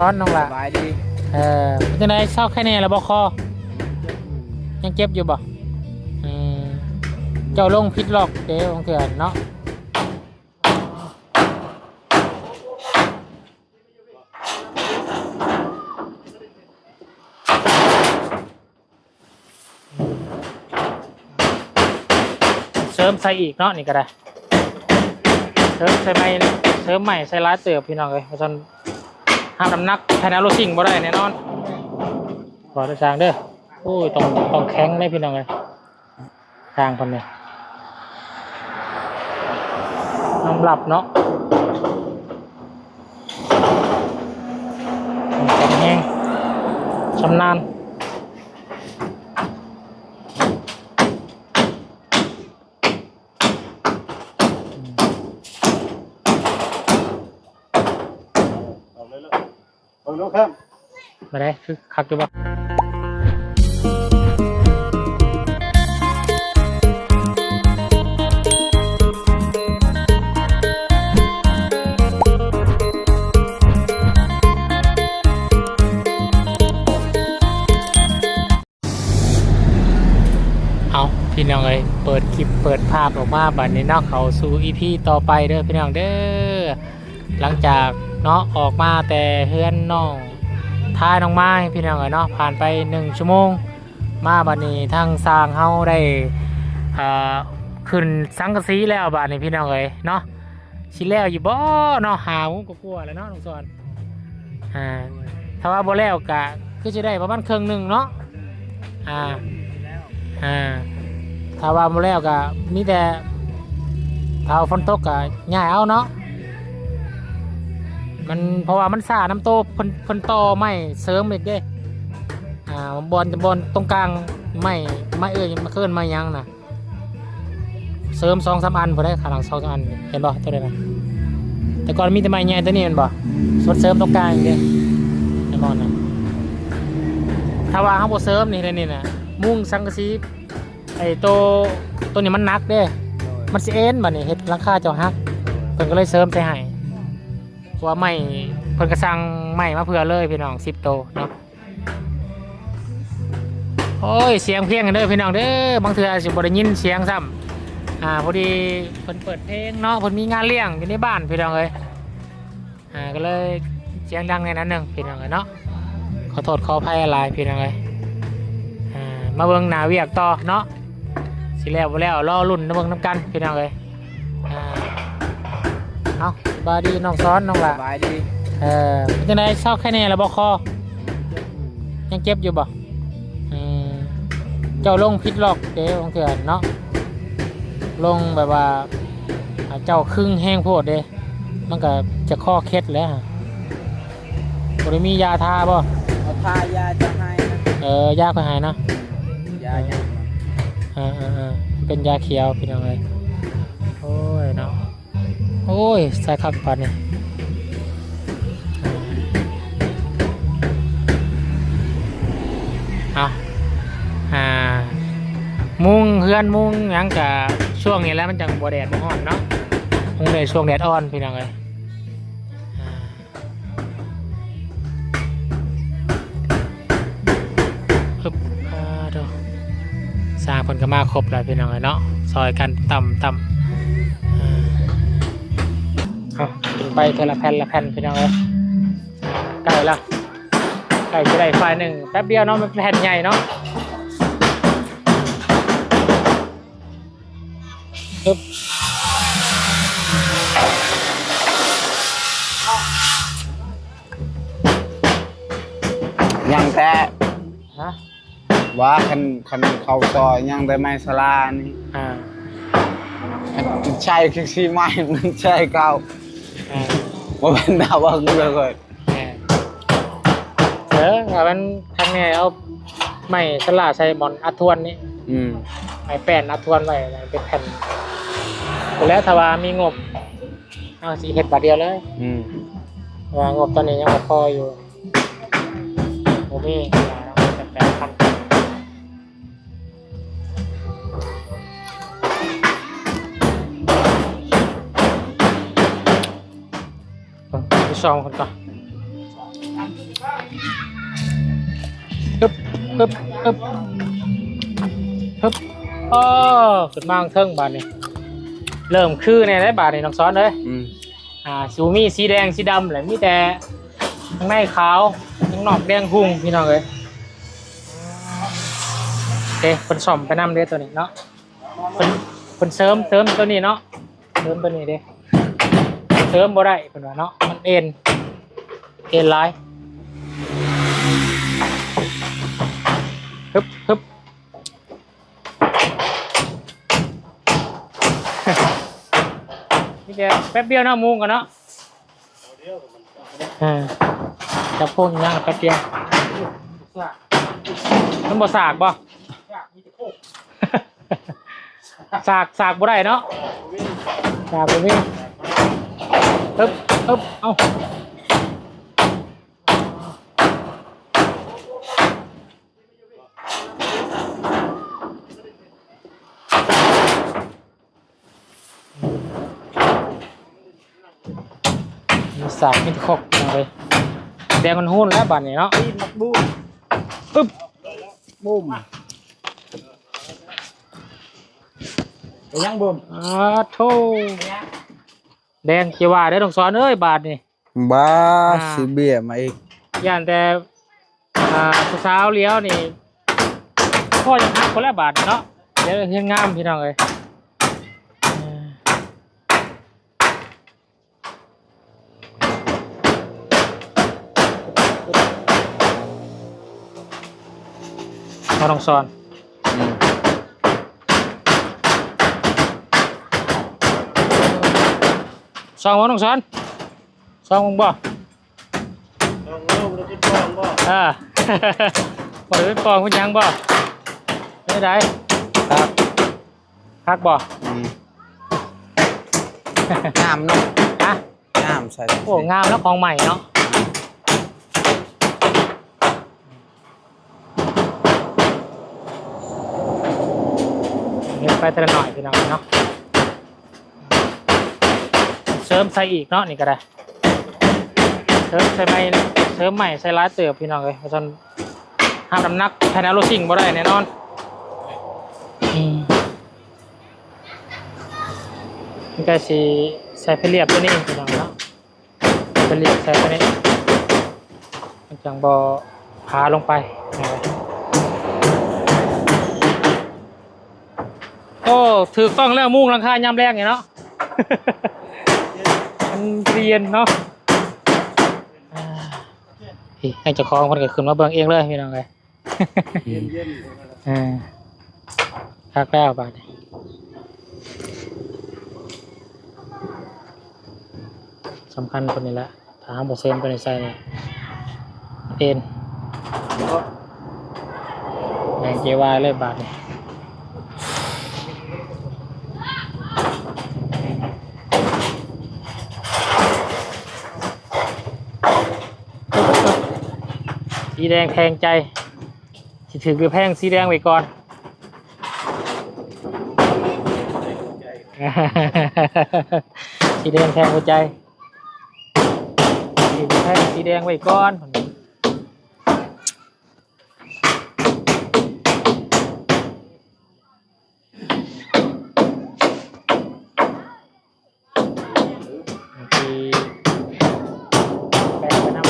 ຕອນນ້ອງຫຼ້າ ສະບາຍດີ. ເອີ ເປັນຈັ່ງໃດ ເຊົາໄຄແນ່ແລ້ວບໍ່ຄໍ? ຍັງເຈັບຢູ່ບໍ່? ອືມ ເຈົ້າລົງຜິດລັອກເດ້ ບາງເທື່ອເນາະ. ເສີມໃສ່ອີກເນາະ ນີ້ກໍໄດ້ ເສີມໃສ່ໃໝ່ ເສີມໃໝ່ໃສ່ຫຼາຍເຕີບ ພີ່ນ້ອງເອີຍ ວ່າຊັ້ນ ຮັບນ້ຳໜັກແຜ່ນອາລູຊິງບໍ່ໄດ້ແນ່ນອນ ຂໍໄດ້ຊ່າງເດີ. ໂອ້ຍ ຕ້ອງ ຕ້ອງແຂງເດ້ ພີ່ນ້ອງເອີຍ. ທາງເພິ່ນນີ້ ຍອມຮັບເນາະ ແຂງແຮງ ຊຳນານ. ອືມ ເອົາເລີຍ ເບິ່ງດູແຄມ ມາໄດ້ ຄືຄັກຢູ່ບໍ່? ເອົາ ພີ່ນ້ອງເອີຍ ເປີດຄລິບເປີດພາບອອກມາບາດນີ້ເນາະ ເຂົ້າສູ່ອີພີຕໍ່ໄປເດີ ພີ່ນ້ອງເດີ. ຫຼັງຈາກເນາະ ອອກມາແຕ່ເຮືອນນ້ອງທາຍ ນ້ອງມາຍ ພີ່ນ້ອງເອີຍເນາະ ຜ່ານໄປໜຶ່ງຊົ່ວໂມງ ມາບາດນີ້ທາງຊ່າງເຮົາໄດ້ ເອີ ຂຶ້ນສັງກະສີແລ້ວບາດນີ້ ພີ່ນ້ອງເອີຍເນາະ. ຊິແລ້ວຢູ່ບໍ່ເນາະ ຫ້າໂມງກວ່າໆແລ້ວເນາະ ນ້ອງສອນ. ອ່າ ຖ້າວ່າບໍ່ແລ້ວກະຄືຊິໄດ້ປະມານເຄິ່ງໜຶ່ງເນາະ. ອ່າ ອ່າ ຖ້າວ່າບໍ່ແລ້ວກະມີແຕ່ຖ້າຝົນຕົກກະຍ້າຍເອົາເນາະ ມັນ ເພາະວ່າມັນຊ້ານຳໂຕ ເພິ່ນ ເພິ່ນຕໍ່ໄມ້ເສີມອີກເດ້. ອ່າ ບ່ອນ ບ່ອນຕົງກາງໄມ້ ໄມ້ເອີຍ ເອີ້ນໄມ້ຫຍັງນະ ເສີມສອງສາມອັນພຸ້ນເດ້ ຂ້າງຫຼັງສອງສາມອັນ ເຫັນບໍ່ ໂຕນັ້ນນະ? ແຕ່ກ່ອນມີແຕ່ໄມ້ໃຫຍ່ໂຕນີ້ແມ່ນບໍ່? ມັນເສີມຕົງກາງເດ້ ເຫັນບໍ່ນະ? ຖ້າວ່າເຮົາບໍ່ເສີມນີ້ ນີ້ນະ ມຸງສັງກະສີ ໄອ້ໂຕ ໂຕນີ້ມັນໜັກເດ້ ໂດຍ ມັນຊິເອັນ ບາດນີ້ເຮັດຫຼັງຄາເຈົ້າຫັກ ໂດຍ ເພິ່ນກໍເລີຍເສີມໃສ່ໃຫ້ ເພາະວ່າໄມ້ ເພິ່ນກໍສັ່ງໄມ້ມາເພື່ອເລີຍ ພີ່ນ້ອງ ສິບໂຕເນາະ. ໂອ້ຍ ສຽງເພງເດີພີ່ນ້ອງເດີ ບາງເທື່ອຊິບໍ່ໄດ້ຍິນສຽງຊ້ຳ. ອ່າ ພໍດີເພິ່ນເປີດເພງເນາະ ເພິ່ນມີງານລ້ຽງຢູ່ໃນບ້ານພີ່ນ້ອງເອີຍ. ອ່າ ກໍເລີຍສຽງດັງແດ່ໜ້ອຍໜຶ່ງພີ່ນ້ອງເອີຍເນາະ ຂໍໂທດຂໍອະໄພຫຼາຍພີ່ນ້ອງເອີຍ. ອ່າ ມາເບິ່ງໜ້າວຽກຕໍ່ເນາະ ຊິແລ້ວບໍ່ແລ້ວ ລໍລຸ້ນນຳເບິ່ງນຳກັນພີ່ນ້ອງເອີຍ. ອ່າ ເອົ້າ ສະບາຍດີນ້ອງສອນ ນ້ອງຫຼ້າ ສະບາຍດີ. ເອີ ເປັນຈັ່ງໃດ ເຊົາໄຄແນ່ແລ້ວບໍ່ຄໍ? ຍັງເຈັບຢູ່ບໍ່? ອືມ ເຈົ້າລົງຜິດລັອກເດ້ ບາງເທື່ອເນາະ ລົງແບບວ່າ ອ່າ ເຈົ້າຄຶງແຮງໂພດເດ້ ມັນກໍຈະຄໍເຄັດແຫຼະ. ບໍ່ໄດ້ມີຢາທາບໍ່? ເອົາທາຢາຈະໃຫ້ນະ. ເອີ ຢາຂ້ອຍໃຫ້ນະ ຢາຫຍັງ? ເອີໆໆ ເປັນຢາຂຽວພີ່ນ້ອງເອີຍ. ໂອ້ຍເນາະ ໂອ້ຍ ໃສ່ຄັກປານນີ້. ເອົາ ອ່າ ມຸງເຮືອນມຸງຫຍັງກະຊ່ວງນີ້ແຫຼະ ມັນຈັ່ງບໍ່ແດດບໍ່ຮ້ອນເນາະ ຄົງໄດ້ຊ່ວງແດດອ່ອນພີ່ນ້ອງເອີຍ. ອ່າ ອຶບ ອ່າ ໂທ້ ຊ່າງເພິ່ນກໍມາຄົບແລ້ວພີ່ນ້ອງເອີຍເນາະ ຊ່ອຍກັນຕຳ ຕຳ. ອ່າ ເອົາ ຂຶ້ນໄປເທື່ອລະແຜ່ນລະແຜ່ນພີ່ນ້ອງເອີຍ. ໃກ້ລະ ໃກ້ຊິໄດ້ຝ່າຍໜຶ່ງ ແປັບດຽວເນາະ ມັນແຜ່ນໃຫຍ່ເນາະ. ອຶບ ຍັງແທ້ ຮະ? ວ່າຄັນ ຄັນເຂົ້າຊອຍຍັງແຕ່ໄມ້ສະລານີ້ ອ່າ ຄັນໃຊ້ຄືຊິໄມ້ ມັນໃຊ້ເກົ່າ ອ່າ ບໍ່ແມ່ນດາວເບິ່ງເລີຍ. ແມ່ນ ເອີ ວ່າມັນຄັກແນ່ ເອົາໄມ້ສະຫຼາໃສ່ບ່ອນອັດທວນນີ້ ອືມ ໄມ້ແປ້ນອັດທວນໄວ້ເປັນແຜ່ນ ພຸ້ນແຫຼະ ຖ້າວ່າມີງົບ ເຮົາຊິເຮັດບາດດຽວເລີຍ ອືມ ເພາະວ່າງົບຕອນນີ້ຍັງບໍ່ພໍຢູ່ ບໍ່ມີ ແປດພັນ. ເບິ່ງ ໄປສ່ອງເພິ່ນກ່ອນ. ຮຶບ ຮຶບ ຮຶບ ຮຶບ ໂອ້ ຂຶ້ນມາເທິງບາດນີ້ ເລີ່ມຄືແດ່ໄດ໋ບາດນີ້ ນ້ອງສອນເອີຍ. ອືມ ອ່າ ຊິບໍ່ມີສີແດງສີດຳແຫຼະ ມີແຕ່ຂ້າງໃນຂາວ ຂ້າງນອກແດງຮຸ່ງ ພີ່ນ້ອງເອີຍ. ເດ້ ເພິ່ນສ້ອມໄປນຳເດ້ໂຕນີ້ເນາະ ເພິ່ນ ເພິ່ນເສີມ ເສີມໂຕນີ້ເນາະ ເສີມໂຕນີ້ເດ້ ເສີມບໍ່ໄດ້ເພິ່ນວ່າເນາະ ມັນເອັນ ເອັນຫຼາຍ. ຮຶບ ຮຶບ ມີແຕ່ແປັບດຽວເນາະ ມຸງກັນເນາະ. ເອີ ຈັບພວກນີ້ຍັງແປັບດຽວ ມັນບໍ່ສາກບໍ່? ສາກ ສາກບໍ່ໄດ້ເນາະ ສາກບໍ່ມີ. ຮຶບ ຮຶບ ເອົ້າ. ມີສາກມີແຕ່ຄົກເລີຍ ແດງມັນຮຸ່ນແລ້ວບາດນີ້ເນາະ. ຕີນໝາກບູມ ອຶບ ບູມ ເປັນຫຍັງບູມ? ອາໂທ ແດງເກວ່າເດີນ້ອງສອນເອີຍ ບາດນີ້. ບ້າ ອ່າ ຊື້ເບຍມາອີກ ຢ້ານແຕ່ ອ່າ ຜູ້ສາວຫຼຽວນີ້ ຄໍຢາກຫັກພຸ້ນແຫຼະບາດນີ້ເນາະ. ດຽວເຮັດງາມພີ່ນ້ອງເອີຍ ເອີ ເອົານ້ອງສອນ ອືມ ສ່ອງບໍ່ນ້ອງສອນ? ສ່ອງເບິ່ງບໍ່? ສ່ອງເບິ່ງບໍ່ໄດ້ເປັນປ່ອງບໍ່? ອ່າ ບໍ່ໄດ້ເປັນປ່ອງເປັນຫຍັງບໍ່? ເປັນໃດ? ຄັກ ຄັກບໍ່? ອືມ ງາມເນາະ ຮະ? ງາມໃສ່ ໂອ້ ງາມແລ້ວ ຂອງໃໝ່ເນາະ. ເຮັດໄປແຕ່ລະໜ້ອຍພີ່ນ້ອງເນາະ ເສີມໃສ່ອີກເນາະ ນີ້ກໍໄດ້ ເສີມໃສ່ໃໝ່ ເສີມໃໝ່ໃສ່ຫຼາຍເຕີບພີ່ນ້ອງເອີຍ ວ່າຊັ້ນ ຮັບນ້ຳໜັກພາຍໃນລົດຊິງບໍ່ໄດ້ແນ່ນອນ. ອືມ ມັນກໍຊິໃສ່ໄປລຽບຕົວນີ້ພີ່ນ້ອງເນາະ. ໄປລຽບໃສ່ຕົວນີ້ ມັນຈັ່ງບໍ່ພາລົງໄປ. ໂອ້ ຖືກຕ້ອງແລ້ວ ມຸງຫຼັງຄາຍາມແລງນີ້ເນາະ ມັນຈະເຢັນເນາະ. ອ່າ ນີ້ ທາງເຈົ້າຂອງເພິ່ນກໍຂຶ້ນມາເບິ່ງເອງເລີຍພີ່ນ້ອງເອີຍ. ເຢັນໆ ເອີ ຄັກແລ້ວບາດນີ້ ສຳຄັນຕົວນີ້ແຫຼະ ຖ້າເຮົາບໍ່ເສີມຕົວນີ້ໃສ່ນີ້ ເອັນ ແດງເກວາຍເລີຍບາດນີ້. ສີແດງແທງໃຈ ຊິຖືກຫຼືແພງ ສີແດງໄວ້ກ່ອນ ສີແດງແທງຫົວໃຈ ຖືກຫຼືແພງ ສີແດງໄວ້ກ່ອນ. ບາງທີແປງໄປນຳ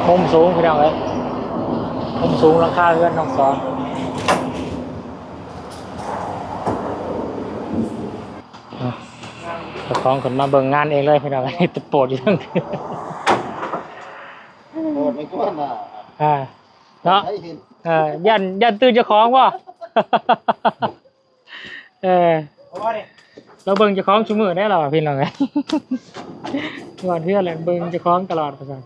ມຸມສູງພີ່ນ້ອງເອີຍ ມຸມສູງຫຼັງຄາເຮືອນນ້ອງສອນ. ອ່ະ ເຈົ້າຂອງຂຶ້ນມາເບິ່ງງານເອງເລີຍພີ່ນ້ອງເອີຍ ຕະໂປດຢູ່ເທິງ ໂປດໄວ້ກ່ອນນະ ອ່າ ເນາະ ໃຜເຫັນ ເອີ ຢ້ານ ຢ້ານຕື່ນເຈົ້າຂອງບໍ່? ເອີ ລາວເບິ່ງເຈົ້າຂອງຊຸມື້ໄດ໋ລາວ ພີ່ນ້ອງເອີຍ ຮອດເຮືອນແລ້ວເບິ່ງເຈົ້າຂອງຕະຫຼອດວ່າຊັ້ນ.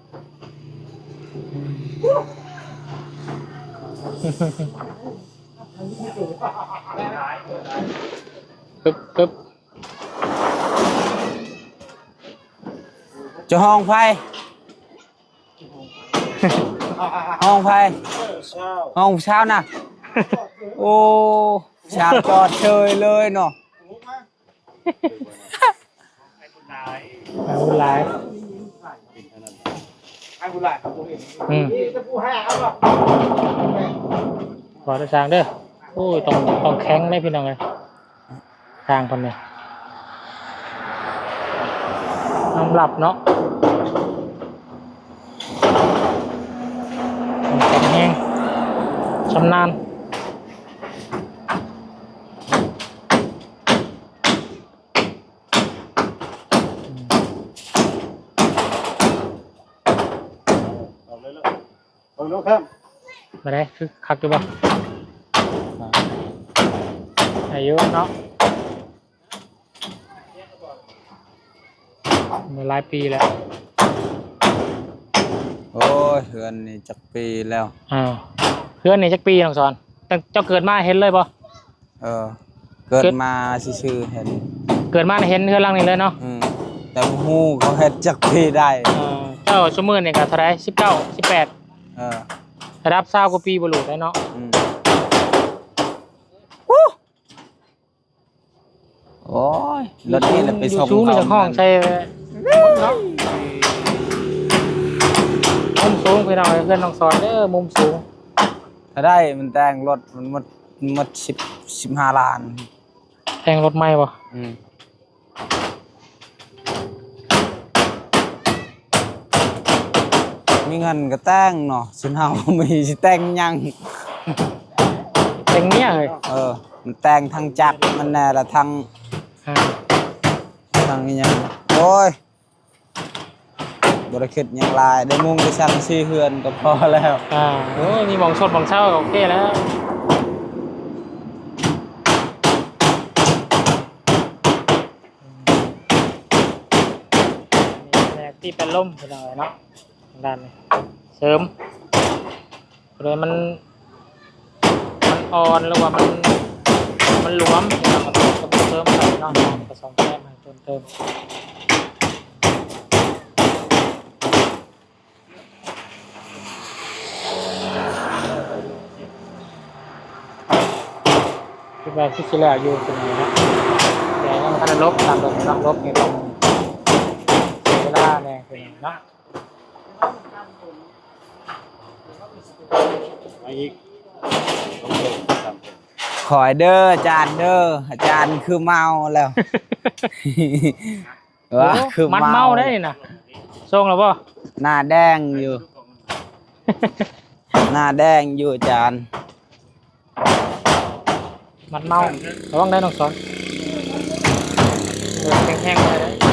ປຶບ ປຶບ. ຈະຮ້ອງໃຜ? ຮ້ອງໃຜ? ຮ້ອງຜູ້ສາວນະ? ໂອ້ ສາວຈອດເຊີຍເລີຍເນາະ. ໃຫ້ບຸນຫຼາຍ ໃຫ້ບຸນຫຼາຍ ອືມ ຂໍເດີຊ່າງເດີ. ໂອ້ຍ ຕ້ອງ ຕ້ອງແຂງເດ້ພີ່ນ້ອງເອີຍ ຊ່າງເພິ່ນນີ້ ຍອມຮັບເນາະ ແຂງແຮງ ຊຳນານ. ອອກເລີຍລູກ ເບິ່ງດູແຄມ ມາໄດ້ ຄືຄັກຢູ່ບໍ່? ອາ ໄດ້ຢູ່ເນາະ ມາຫຼາຍປີແລ້ວ. ໂອ້ຍ ເຮືອນນີ້ຈັກປີແລ້ວ? ເອີ ເຮືອນນີ້ຈັກປີ ນ້ອງສອນ? ຕັ້ງເຈົ້າເກີດມາເຫັນເລີຍບໍ່? ເອີ ເກີດ ເກີດມາຊື່ໆ ເຫັນ ເກີດມາເຫັນເຮືອນຫຼັງນີ້ເລີຍເນາະ. ອືມ ແຕ່ບໍ່ຮູ້ເຂົາເຮັດຈັກປີໄດ້. ເອີ ເຈົ້າຊຸມື້ນີ້ກໍເທົ່າໃດ ສິບເກົ້າ ສິບແປດ? ເອີ ລະດັບຊາວກວ່າປີບໍ່ຫຼູດໄດ້ເນາະ. ອືມ ໂອ້ຍ ລົດນີ້ລະໄປສົ່ງເຂົາ ໃສ່ເນາະ ມຸມສູງພີ່ນ້ອງເອີຍ ເຮືອນນ້ອງສອນເດີ ມຸມສູງ. ຖ້າໄດ້ມັນແຕ່ງລົດ ມັນໝົດ ໝົດສິບ ສິບຫ້າລ້ານ ແຕ່ງລົດໃໝ່ບໍ່? ອືມ ມີເງິນກໍແຕ່ງເນາະ ຊິເຮົາບໍ່ມີຊິແຕ່ງຫຍັງ? ແຕ່ງເມຍເອີຍ. ເອີ ມັນແຕ່ງທັງຈັກມັນແດ່ລະທັງ ອ່າ ທັງອີ່ຫຍັງ. ໂອ້ຍ ບໍ່ໄດ້ຄິດຫຍັງຫຼາຍ ໄດ້ມຸງໄດ້ສັງກະສີເຮືອນກໍພໍແລ້ວ. ອ່າ ໂອ້ຍ ມີໝ່ອງຊົດໝ່ອງເຊົາກໍໂອເຄແລ້ວ. ນີ້ແຜນກຕີແປນລົມພີ່ນ້ອງເອີຍເນາະ ທາງດ້ານນີ້ ເສີມ ເພາະມັນ ມັນອ່ອນ ຫຼືວ່າມັນ ມັນຫຼວມ ເຮົາກໍຕ້ອງເສີມໃສ່ເນາະ ເຮົາກໍສ້ອມແຊມໃຫ້ເພີ່ມເຕີມ. ຄິດວ່າຊິ ຊິແລ້ວຢູ່ ເປັນຫຍັງເນາະ ແຕ່ຍັງບໍ່ທັນໄດ້ລົບຕາມເດີມເນາະ ລົບນີ້ຕ້ອງເສຍເວລາແດ່ເປັນຫຍັງເນາະ. ມາອີກ ສອງເທິງ ສາມເທິງ ຄ່ອຍເດີອາຈານເດີ ອາຈານຄືເມົາແລ້ວ ວ່າ ໂອ້ ຄືເມົາ ມັດເມົາໄດ໋ນີ້ນະ. ສົ່ງແລ້ວບໍ່? ໜ້າແດງຢູ່ ໜ້າແດງຢູ່ອາຈານ. ມັດເມົາ ລະວັງໄດ້ນ້ອງສອນ ເດີນແຮງໆບໍ່ໄດ້ເດີ.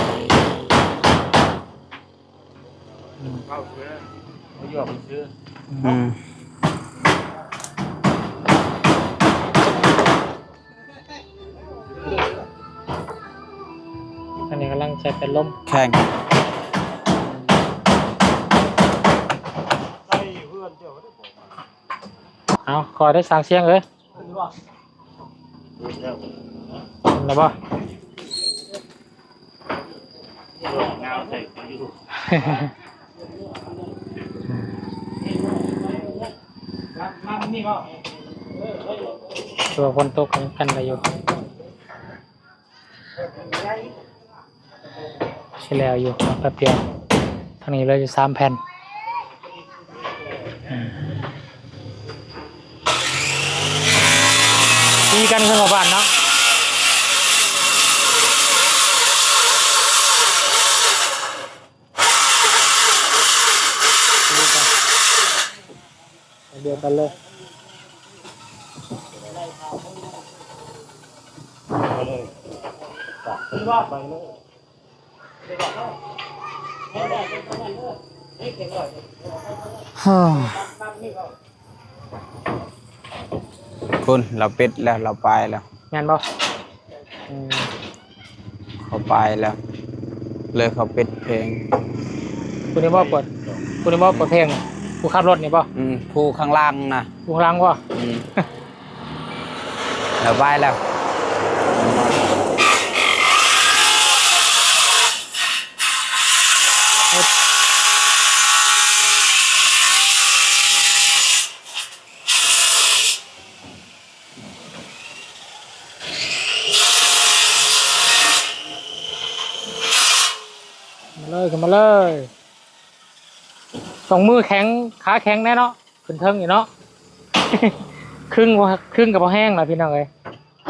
ອືມ ເວົ້າຊື່ ບໍ່ຢອກຊື່. ອືມ ອັນນີ້ກຳລັງໃສ່ແປນລົມ ແຂງ ເອົາ ຂໍໄດ້ສາງສຽງເອີຍ. ລະບໍ່? ຕົວະຝົນຕົກຍັງກັນໄດ້ຢູ່. ຊິແລ້ວຢູ່ ແປັບດຽວ ທາງນີ້ເຫຼືອຢູ່ສາມແຜ່ນ. ອືມ ຕີກັນຄືເຂົ້າບ້ານເນາະ. ດຽວກັນເລີຍ ໄປເລີຍ ໄປເລີຍ. ພຸ້ນ ລາວປິດແລ້ວ ລາວໄປແລ້ວ. ແມ່ນບໍ່? ອືມ ເຂົາໄປແລ້ວ ເລີຍເຂົາປິດເພງ. ຜູ້ນີ້ບໍ່ເປີດ ຜູ້ນີ້ບໍ່ເປີດເພງ? ຜູ້ຂັບລົດນີ້ບໍ່? ອືມ ຜູ້ຂ້າງຫຼັງນະ. ຜູ້ຂ້າງຫຼັງບໍ່? ອືມ ແລ້ວໄປແລ້ວ. ໂອ້ ເລີຍ ຂຶ້ນມາເລີຍ. ຕ້ອງມືແຂງ ຂາແຂງແດ່ເນາະ ຂຶ້ນເທິງນີ້ເນາະ. ຄຶ່ງບໍ່ ຄຶ່ງກໍບໍ່ແຮງລະພີ່ນ້ອງເອີຍ.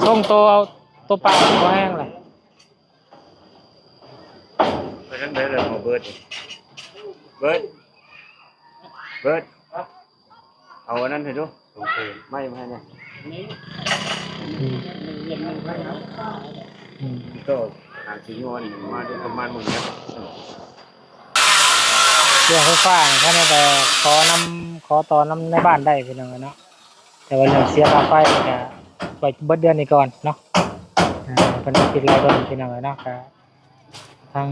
ຊົງໂຕເອົາ ໂຕປາກບໍ່ແຮງລະ. ໄປທາງໃດລະ ເບີດ ເບີດ ເບີດ. ເອົາອັນນັ້ນໃຫ້ດູ ໄມ້ມາໃຫ້ແດ່. ອືມ ອືມ ກໍຫາຊິຍ້ອນມາໄດ້ປະມານມື້ນີ້. ເລື່ອງໄຟຟ້ານີ້ ຂ້ານ້ອຍກໍຂໍນຳ ຂໍຕໍ່ນຳໃນບ້ານໄດ້ພີ່ນ້ອງເນາະ, ແຕ່ວ່າເລື່ອງເສຍຄ່າໄຟນີ້ກໍໄວ້ເບິດເດືອນນີ້ກ່ອນເນາະ. ອ່າ ເພິ່ນກໍຄິດຫຼາຍເບິ່ງພີ່ນ້ອງເນາະ, ກໍ ທາງ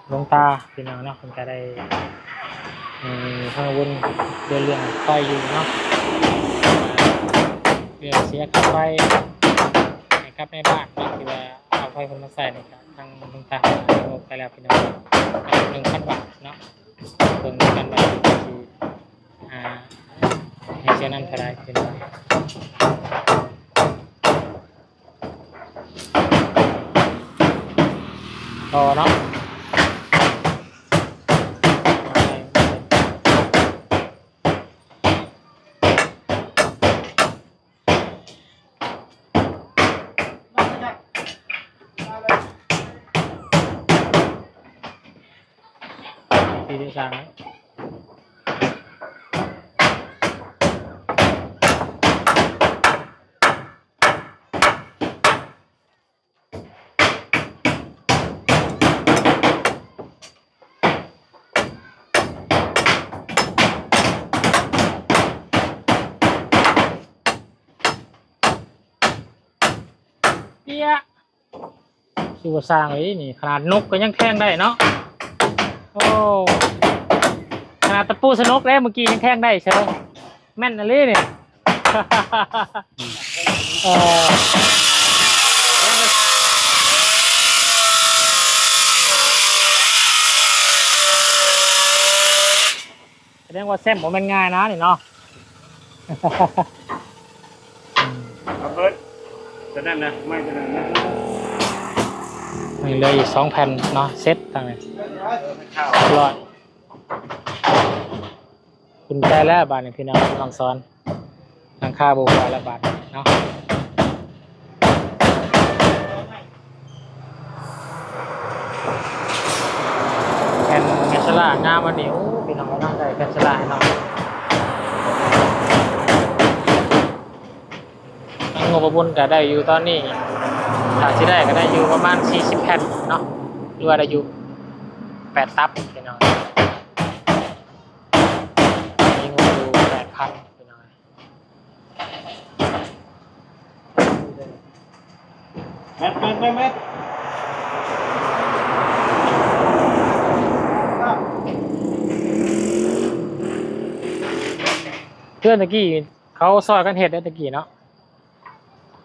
ຫຼວງຕາພີ່ນ້ອງເນາະ ເພິ່ນກໍໄດ້ ເອີ ທາງວຸນເດີນເລື່ອງໄຟຢູ່ເນາະ, ເລື່ອງເສຍຄ່າໄຟໃຫ້ກັບນາຍບ້ານເນາະ ທີ່ວ່າເອົາໄຟເພິ່ນມາໃຊ້ນີ້ ກໍທາງຫຼວງຕາເພິ່ນກໍໄປແລ້ວພີ່ນ້ອງ, ໜຶ່ງພັນບາດເນາະ. ເບິ່ງນຳກັນວ່າເພິ່ນຊິ ອ່າ ໃຫ້ເສຍນຳເທົ່າໃດພີ່ນ້ອງ. ຕໍ່ເນາະ. ທີ່ໄດ້ສ້າງ ເປຍ ຄືວ່າສ້າງອີ່ນີ້ ຂະໜາດນົກກໍຍັງແທງໄດ້ເນາະ. ໂອ້ ຂະໜາດຕະປູສະໜົກແລ້ວ ເມື່ອກີ້ຍັງແທງໄດ້ເຊີຍ. ແມ່ນອີ່ຫຼີນີ້. ເອີ ສະແດງວ່າແຊມບໍ່ແມ່ນງ່າຍນະນີ້ເນາະ. ເອົາເບີດ ຕົວນັ້ນນະ ໄມ້ຕົວນັ້ນນະ. ຍັງເຫຼືອອີກສອງແຜ່ນເນາະ ເຊັດທາງນີ້ ຮຽບຮ້ອຍ. ອຸ່ນໃຈແລ້ວບາດນີ້ພີ່ນ້ອງ ນ້ອງສອນ ຫຼັງຄາບໍ່ຮົ່ວແລ້ວບາດນີ້ເນາະ. ແຜ່ນ ແຜ່ນສະຫຼາງງາມອັນນີ້ ໂອ້ ພີ່ນ້ອງເນາະ ໄດ້ແຜ່ນສະຫຼາງໃຫ້ນ້ອງ. ທາງງົບປະມູນກໍໄດ້ຢູ່ຕອນນີ້ ຖ້າຊິໄດ້ກໍໄດ້ຢູ່ປະມານສີ່ສິບແຜ່ນເນາະ ຫຼືວ່າໄດ້ຢູ່ແປດຕັບພີ່ນ້ອງ. ມີງົບຢູ່ແປດພັນພີ່ນ້ອງ. ແມັດ ແມັດ ແມັດ ແມັດ. ເຮືອນຕະກີ້ ເຂົາຊ່ອຍກັນເຮັດເດ້ ຕະກີ້ເນາະ.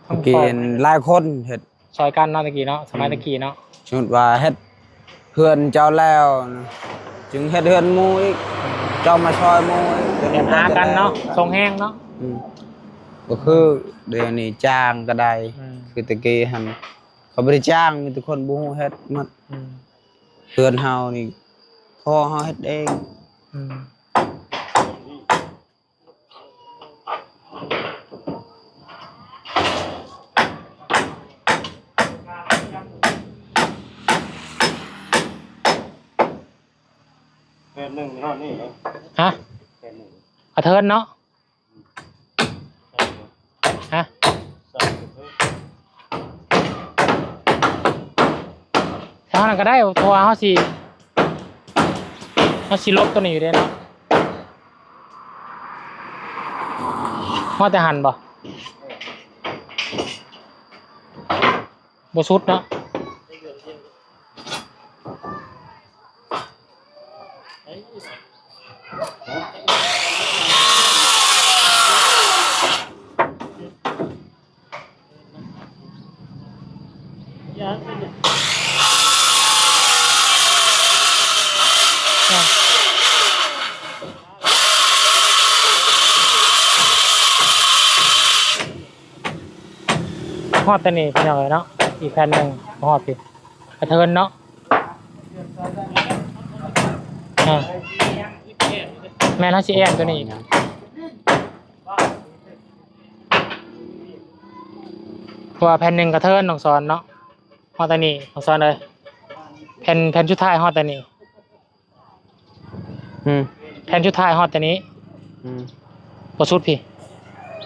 ຕະກີ້ຫຼາຍຄົນເຮັດ ຊ່ອຍກັນເນາະ ຕະກີ້ເນາະ ສະໄໝ ອືມ ຕະກີ້ເນາະ. ສົມມຸດວ່າເຮັດເຮືອນເຈົ້າແລ້ວນະ ຈຶ່ງເຮັດເຮືອນໝູ່ອີກ ເຈົ້າມາຊ່ອຍໝູ່ອີກ ແບບຫາກັນເນາະ ສົ່ງແຮງເນາະ. ອືມ ກໍຄືດຽວນີ້ຈ້າງກໍໄດ້ ອືມ ຄືແຕ່ກີ້ຫັ້ນ ເຂົາບໍ່ໄດ້ຈ້າງ ມີແຕ່ຄົນບໍ່ຮູ້ເຮັດໝົດ. ອືມ ເຮືອນເຮົານີ້ ພໍ່ເຮົາເຮັດເອງ. ອືມ ແຜ່ນໜຶ່ງນີ້ຮອດນີ້ເນາະ. ຮະ? ແຜ່ນໜຶ່ງ ກະເທີນເນາະ. ຮະ? ທາງນັ້ນກໍໄດ້ ເພາະວ່າເຮົາຊິ ເຮົາຊິຫຼົບຕົວນີ້ຢູ່ເດ້ເນາະ. ຮອດແຕ່ຫັ້ນບໍ່? ບໍ່ສຸດເນາະ. ຮອດແຕ່ນີ້ພີ່ນ້ອງເອີຍເນາະ ອີກແຜ່ນໜຶ່ງ ຮອດພີ້ ກະເທີນເນາະ. ອ່າ ແມ່ນ ເຮົາຊິແອມໂຕນີ້ອີກ ເພາະວ່າແຜ່ນໜຶ່ງກະເທີນນ້ອງສອນເນາະ ຮອດຕານີ້ນ້ອງສອນເອີຍ ແຜ່ນ ແຜ່ນສຸດທ້າຍຮອດຕານີ້. ອືມ ແຜ່ນສຸດທ້າຍຮອດແຕ່ນີ້ ອືມ ບໍ່ສຸດພີ້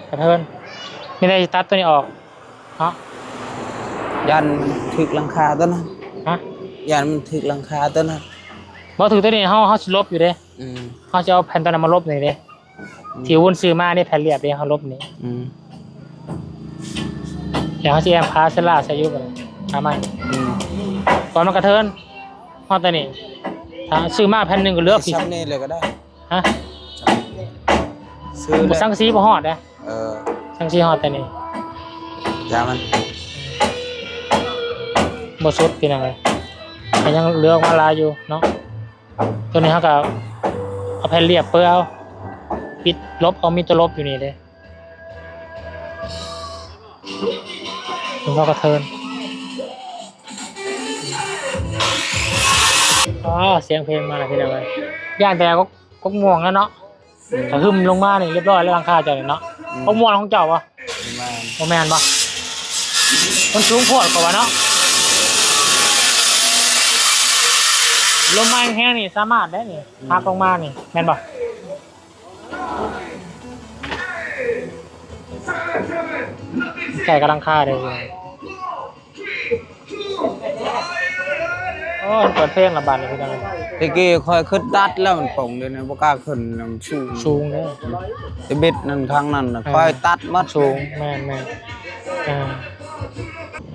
ກະເທີນ ມີແຕ່ຊິຕັດໂຕນີ້ອອກເນາະ ຢ້ານມັນຖືກຫຼັງຄາໂຕນັ້ນ ຮະ ຢ້ານມັນຖືກຫຼັງຄາໂຕນັ້ນ ບໍ່ຖືກໂຕນີ້ ເຮົາ ເຮົາຊິລົບຢູ່ເດ້ ອືມ ເຮົາຊິເອົາແຜ່ນໂຕນັ້ນມາລົບນີ້ເດ້ ອືມ ທີ່ວຸ້ນຊື້ມານີ້ແຜ່ນລຽບເດ້ ເຮົາລົບນີ້ ອືມ ແລ້ວເຮົາຊິແອມຜ້າເຊລາໃສ່ຢູ່ ບາດນີ້ ຜ້າໄມ້ ອືມ ກ່ອນມັນກະເທີນ ຮອດແຕ່ນີ້ ຖ້າຊື້ມາແຜ່ນໜຶ່ງກໍເຫຼືອພີ້ ຊ້ຳນີ້ເລີຍກໍໄດ້ ຮະ ຊື້ ບໍ່ ແລ້ວ ສັງກະສີບໍ່ຮອດເດ້ ເອີ ສັງກະສີຮອດແຕ່ນີ້ ຢ່າມັນ ບໍ່ສຸດພີ່ນ້ອງເອີຍ ກໍຍັງເຫຼືອອອກມາຫຼາຍຢູ່ເນາະ ໂຕນີ້ເຮົາກໍເອົາແຜ່ນລຽບເປີເອົາ ປິດລົບເອົາ ມີໂຕລົບຢູ່ນີ້ເດ້. ເພາະກະເທີນ ອໍ ສຽງເພງມາແລ້ວພີ່ນ້ອງເອີຍ ຢ້ານແຕ່ກົກ ກົກມ່ວງແລ້ວເນາະ ອືມ ຖ້າຫຶ່ມລົງມານີ້ລຽບຮ້ອຍແລ້ວ ຫຼັງຄາເຈົ້ານີ້ເນາະ ອືມ ກົກມ່ວງຂອງເຈົ້າບໍ່? ບໍ່ແມ່ນ ບໍ່ແມ່ນບໍ່? ມັນສູງໂພດກວ່າວ່າເນາະ ລົມມາແຮງໆນີ້ສາມາດໄດ້ນີ້ ອືມ ຫັກລົງມານີ້ ແມ່ນບໍ່? ໃກ້ກັບຫຼັງຄາເດ້ ໂອ້ຍ ເປີດເພງລະບາດນີ້ພີ່ນ້ອງ ແຕ່ກີ້ຂ້ອຍຂຶ້ນຕັດແລ້ວມັນປົງ ດຽວນີ້ບໍ່ກ້າຂຶ້ນ ມັນສູງ ສູງເດ້ ແຕ່ເບັດນັ້ນ ຄັ້ງນັ້ນນະ ເອີ ຂ້ອຍຕັດໝົດ ສູງ ແມ່ນໆ ອ່າ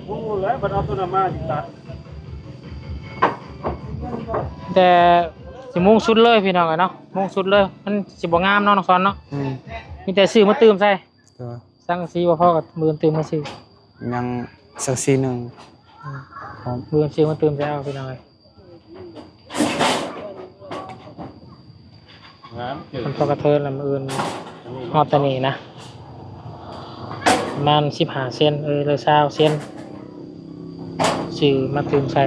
ຮູ້ແລ້ວ ບັດເອົາໂຕນັ້ນມາຊິຕັດ ແຕ່ຊິມຸງສຸດເລີຍພີ່ນ້ອງເອີຍເນາະ ມຸງສຸດເລີຍ ມັນຊິບໍ່ງາມເນາະ ນ້ອງສອນເນາະ ອືມ ມີແຕ່ຊື້ມາຕື່ມໃສ່ ໂດຍ ສັງກະສີບໍ່ພໍກໍມື້ອື່ນຕື່ມມາຊື້ ຍັງສັງກະສີໜຶ່ງ ອືມ ພ້ອມ ມື້ອື່ນຊື້ມາຕື່ມໃສ່ເອົາພີ່ນ້ອງເອີຍ ງາມເກີນ ມັນພໍກະເທີນລະ ມື້ອື່ນຮອດຕານີ້ນະ ປະມານສິບຫ້າເຊັນ ເອີ ຫຼື ຊາວເຊັນ ຊື້ມາຕື່ມໃສ່.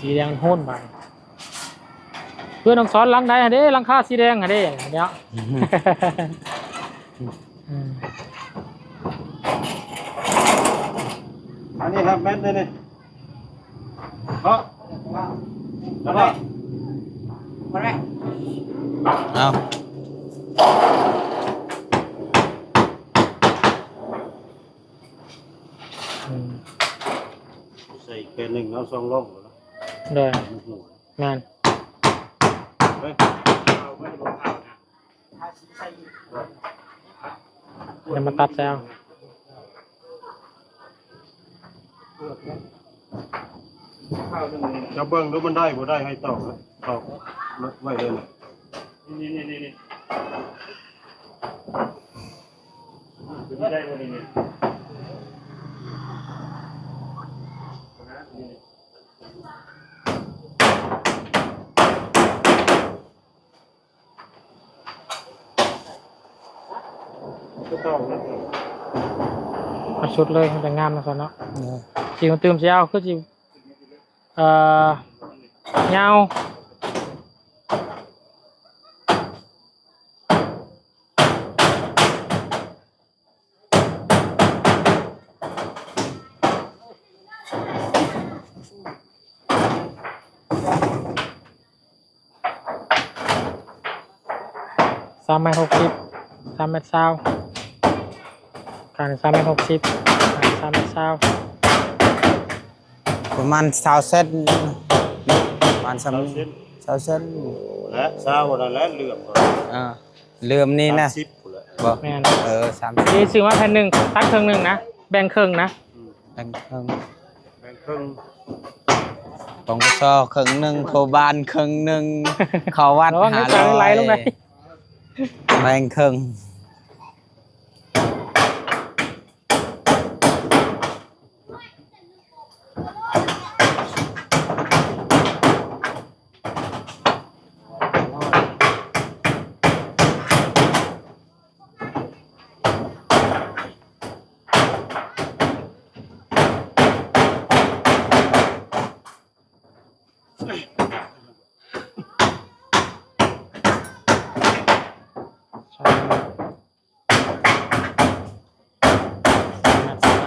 ສີແດງມັນໂຮນບາດນີ້ ເພື່ອນນ້ອງສອນຫຼັງໃດຫັ້ນເດ້ ຫຼັງຄາສີແດງຫັ້ນເດ້ ເນາະ ອືມ ອັນນີ້ຮັບແມັດເດ້ນີ້. ເນາະ ມາໄດ້ ມາໄດ້ ເອົາ ອືມ ໃສ່ແຜ່ນໜຶ່ງເອົາສອງລ່ອງ ໂດຍ ແມ່ນ ເອີ ດຽວມາຕັດແລ້ວ ເຈົ້າເບິ່ງດູມັນໄດ້ບໍ່ໄດ້ ໃຫ້ຕອກ ຕອກໄວ້ເລີຍນະ ນີ້ໆໆ ຕົວນີ້ໄດ້ບໍ່ນີ້ ນີ້. ເອົາສຸດເລີຍ ມັນຈະງາມນະຊັ້ນເນາະ ເອີ ຊິມາຕື່ມຊິເອົາ ຄືຊິ ເອີ ຍາວ. ສາມແມັດຫົກສິບ ສາມແມັດຊາວ ກາງສາມແມັດຫົກສິບ ກາງສາມແມັດຊາວ ປະມານຊາວເຊັນ ປະມານຊາວເຊັນ ຊາວເຊັນ ແລະຊາວນັ້ນແຫຼະ ເຫຼື້ອມ ອ່າ ເຫຼື້ອມນີ້ນະ ສາມສິບພຸ້ນແຫຼະ ບໍ່ ແມ່ນ ເອີ ສາມສິບ ທີ່ຊື້ມາແຜ່ນໜຶ່ງ ຕັດເຄິ່ງໜຶ່ງນະ ແບ່ງເຄິ່ງນະ ອືມ ແບ່ງເຄິ່ງ ແບ່ງເຄິ່ງ ປອງກະຊໍເຄິ່ງໜຶ່ງ ໂຄບານເຄິ່ງໜຶ່ງ ເຂົ້າວັດຫ້າຮ້ອຍ ແບ່ງເຄິ່ງ. ເ ສາມແມັດ ສາມແມັດ ສາມແ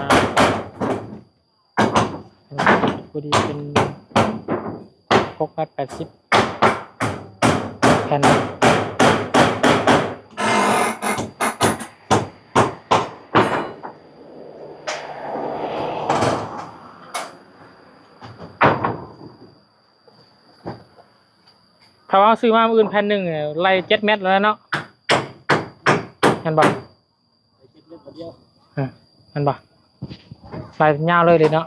ມັດ ພໍດີເປັນຫົກແມັດແປດສິບແຜ່ນ. ຖ້າວ່າເຮົາຊື້ມາມື້ອື່ນແຜ່ນໜຶ່ງ ໄລ່ເຈັດແມັດແລ້ວເນາະ ແມ່ນບໍ່? ເອີ ແມ່ນບໍ່? ໄລ່ຍາວເລີຍເດເນາະ.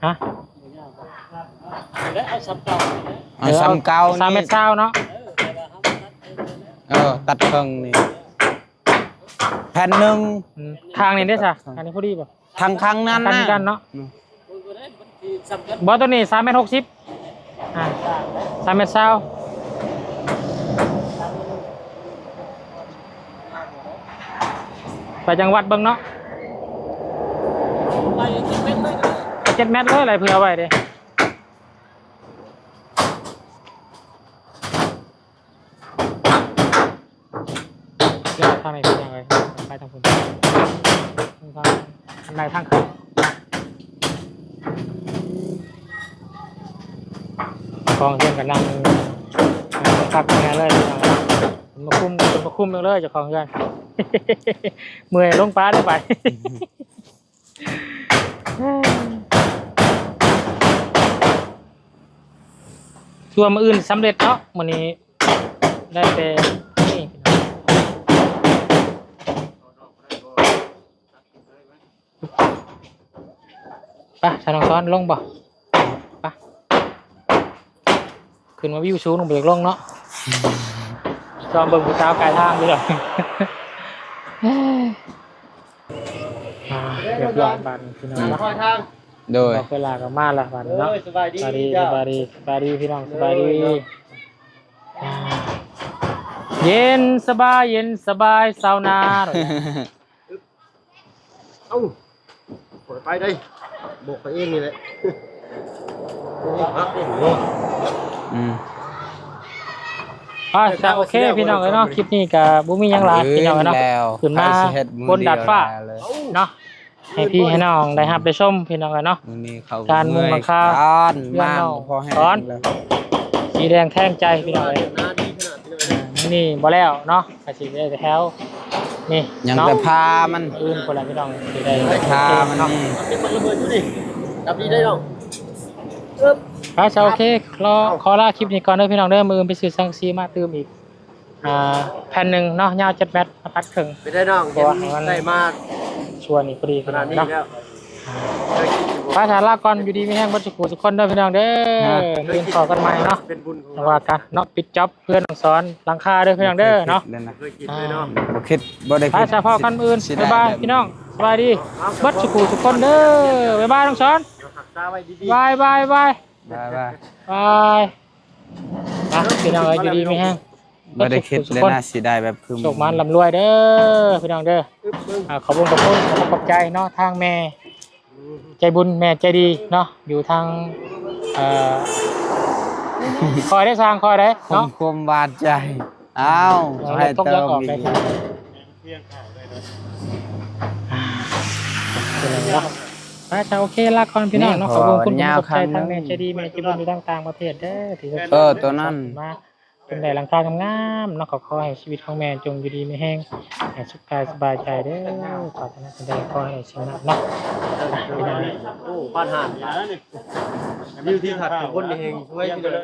ຮະ? ເອົາສ່ຳເກົ່າ ເອີ ເອົາສ່ຳເກົ່າ ສາມແມັດຊາວເນາະ. ເອີ ຕັດເຄິ່ງນີ້ ແຜ່ນໜຶ່ງ. ອືມ ທາງນີ້ເດ້ຊະ ທາງນີ້ພໍດີບໍ່? ທາງຂ້າງນັ້ນນະ ທາງຂ້າງນີ້ກັນເນາະ. ອືມ ບໍ່ ໂຕນີ້ສາມແມັດຫົກສິບ ອ່າ ສາມແມັດຊາວ. ໄປຈັ່ງວັດເບິ່ງເນາະ ໄປເຈັດແມັດເລີຍ ໄລ່ເຜື່ອໄວ້ເດ້. ເລື່ອງທາງໃນເປັນຫຍັງເອີຍ ໄປທາງພຸ້ນ ທາງ ທາງໃນທາງຂຶ້ນ. ເຈົ້າຂອງເຮືອນກໍນັ່ງ ນັ່ງພັກແນ່ເລີຍ ມາຄຸມ ມາຄຸມເລີຍເຈົ້າຂອງເຮືອນ ເມື່ອຍລົງປາໄດ້ໄປ. ສ່ວນມື້ອື່ນສຳເລັດເນາະ ມື້ນີ້ໄດ້ແຕ່ນີ້. ໄປ ສາວນ້ອງສອນ ລົງບໍ່? ໄປ ຂຶ້ນມາວິວສູງ ບໍ່ຢາກລົງເນາະ. ຊອມເບິ່ງຜູ້ສາວກາຍທາງຢູ່ດອກ. ອ່າ ຮຽບຮ້ອຍບາດນີ້ພີ່ນ້ອງເນາະ. ໂດຍ ບໍ່ເວລາກໍມາລະບາດນີ້ເນາະ. ສະບາຍດີ ສະບາຍດີ ສະບາຍດີພີ່ນ້ອງ ສະບາຍດີ. ອ່າ ເຢັນສະບາຍ ເຢັນສະບາຍຊາວນາ. ເອົ້າ ຂ້ອຍໄປໄດ້ ບອກຂ້ອຍເອງນີ້ແຫຼະ. ອືມ ອ່າ ໂອເຄ ພີ່ນ້ອງເອີຍເນາະ ຄລິບນີ້ກໍບໍ່ມີຫຍັງຫຼາຍພີ່ນ້ອງເອີຍເນາະ. ຂຶ້ນມາບົນດາດຟ້າເນາະ ໃຫ້ພີ່ໃຫ້ນ້ອງໄດ້ຮັບໄດ້ຊົມພີ່ນ້ອງເອີຍເນາະ. ການມຸງຫຼັງຄາ ເຮືອນນ້ອງສອນ ສີແດງແທງໃຈພີ່ນ້ອງເອີຍ. ມື້ນີ້ບໍ່ແລ້ວເນາະ ກະຊິໄດ້ແຖວນີ້ ຍັງແຕ່ພາມັນ ອື່ນພຸ້ນລະພີ່ນ້ອງ ຊິໄດ້ພາມັນນີ້. ໄປຊະ ໂອເຄ ຂໍ ຂໍລາຄລິບນີ້ກ່ອນເດີພີ່ນ້ອງເດີ. ມື້ອື່ນໄປຊື້ສັງກະສີມາຕື່ມອີກ ອ່າ ແຜ່ນໜຶ່ງເນາະ ຍາວເຈັດແມັດ ມາຕັດເຄິ່ງ ເປັນໄດ້ນ້ອງ ເພາະວ່າໃຫ້ມັນໄດ້ມາຊ່ວງນີ້ພໍດີພີ່ນ້ອງເນາະ. ໄປ ສາລາກ່ອນ ຢູ່ດີມີແຮງເບິດສູ່ຜູ້ສູ່ຄົນເດີພີ່ນ້ອງເດີ. ມື້ອື່ນພໍ້ກັນໃໝ່ເນາະ ຈັ່ງວ່າກັນເນາະ. ປິດຈັອບເຮືອນນ້ອງສອນຫຼັງຄາເດີພີ່ນ້ອງເດີເນາະ. ບໍ່ຄິດ ບໍ່ໄດ້ຄິດ ໄປສະ ພໍ້ກັນມື້ອື່ນ ບາຍບາຍພີ່ນ້ອງ ສະບາຍດີເບິດສູ່ຜູ້ສູ່ຄົນເດີ. ບາຍບາຍນ້ອງສອນ ບາຍບາຍ ບາຍບາຍ ບາຍບາຍ ບາຍ. ອ່ະ ພີ່ນ້ອງເອີຍ ຢູ່ດີມີແຮງ ບໍ່ໄດ້ຄິດເລີຍນະ ຊິໄດ້ແບບຄື ໂຊກໝານລ່ຳລວຍເດີພີ່ນ້ອງເດີ. ອ່າ ຂອບຄຸນ ຂອບຄຸນ ຂອບໃຈເນາະ ທາງແມ່ໃຈບຸນ ແມ່ໃຈດີເນາະ ຢູ່ທາງ ເອີ ຂ້ອຍໄດ້ ສ້າງຂ້ອຍໄດ້ເນາະ ຄວາມບາດໃຈ. ອ້າວ ໃຫ້ເຕີມອີກ ໄປຊະ ໂອເຄ ລາກ່ອນພີ່ນ້ອງເນາະ. ຂອບຄຸນ ຂອບໃຈທາງແມ່ໃຈດີ ແມ່ໃຈບຸນຢູ່ທາງຕ່າງປະເທດເດີ ທີ່ ເອີ ໂຕນັ້ນ ມາ ເປັນໄດ້ຫຼັງຄາງາມໆເນາະ. ກໍຂໍໃຫ້ຊີວິດຂອງແມ່ຈົ່ງຢູ່ດີມີແຮງ ໃຫ້ສຸກກາຍສະບາຍໃຈເດີ. ປາດຖະໜາສິ່ງໃດຂໍໃຫ້ໄດ້ສິ່ງນັ້ນເນາະ. ໂອ້ ບ້ານຫາດນີ້ນະນີ້ ວິວທິວທັດຂ້າງບົນນີ້ແຮ່ງສວຍ